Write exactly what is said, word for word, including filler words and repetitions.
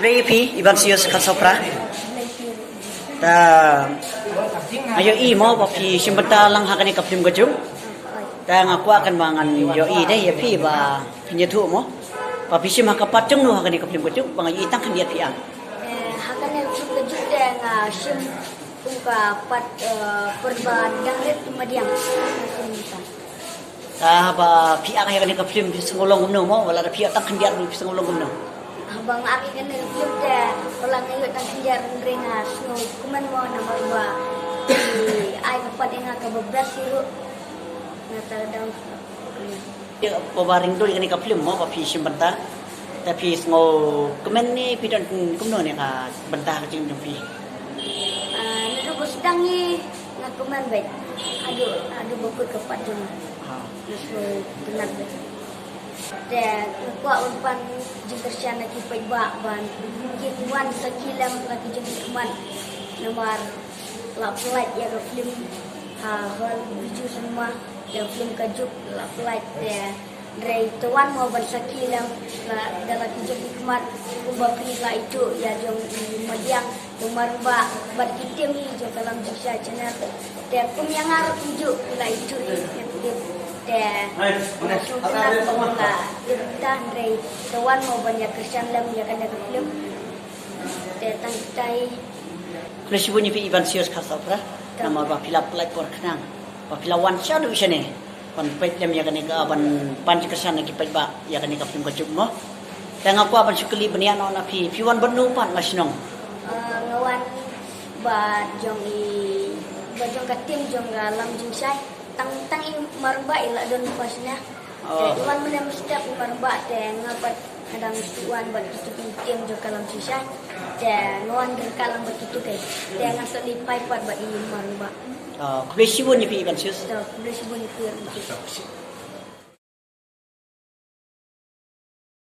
Khublei ïa phi Ivan Sius Kharsopra. Ta nga ïohi mo ba phi shim bynta lang ha kane ka film ka Juk. Ta nga kwah kan ba ngan ïohi de ïa phi ba phin ïathuh mo ba phi shim ha ka part jong no ha kane ka film ka Juk, ba nga ïohi tang khyndiat phi ang. Eh, ha kane ka film ka Juk te nga shim kum ka part, eh, por ba dang rit madiang. Ka ba phi act ïa kane ka film phi sngew long kumno mo, wat la da phi act tang khyndiat ruh phi sngew long kumno? Haba nga act ïa kane ka film te, wat la nga ïoh tang khyndiat ruh nga sngew kmen mo namar ba phi ai ka part ïa nga kaba best ruh. Nga ta dang Ba ba ring dor ïa kane ka film mo ba phi shim bynta. Te phi sngew kmen ne phi don kumno ne ka bynta ka jingim jong phi? Ah, naduh ba sdang hi nga kmen beit. Haduh, haduh ba kut ka part jong nga. Ha. Nga sngew kmen beit. Te nga kwah ban pan jingkyrshan na ki paidbah ban kin wan sakhi lem la ki jingkhmat. Namar la pynlait ïa ka film ha hall Bijou Cinema, ïa ka film ka Juk la pynlait te. Hynrei to wan mo ban sakhi lem la da la ki jingkhmat kumba phi la ithuh ïa jong i madiang jong Marangbah bad ki team hi jong ka Lam Jingshai channel. Te kum ïa nga ruh kumjuh phi la ithuh ïa ki team. Te nga sngewtynnat ba la ïa bynta hynrei to wan mo ban ïa kyrshan lem ïa kane ka film. Te tang kitai. Khublei shibun ïa phi Ivan Sius Kharsopra. Namar ba phi la pynlait por khnang ba phi la wan shaduh shane ban peit lem ïa kane ka, ban pan jingkyrshan ïa ki paidbah ïa kane ka film ka Juk mo. Te nga kwah ban shu kylli bniah noh na phi, phi wan bad no pat na shnong? Ah, nga wan bad jong i, bad jong ka team jong ka Lam Jingshai. Tang, tang i Marangbah i la don pa shane. Oh. Te i wan mynne mynstep i Marangbah te nga pat nga dang shu wan bad kitu ki team jong ka Lam Jingshai. Te nga wan ryngkat lang bad kitu ki. Te nga shu leit phai pat bad i Marangbah. Ah, khublei shibun ïa phi Ivan Sius. Te khublei shibun ïa phi Ivan Sius.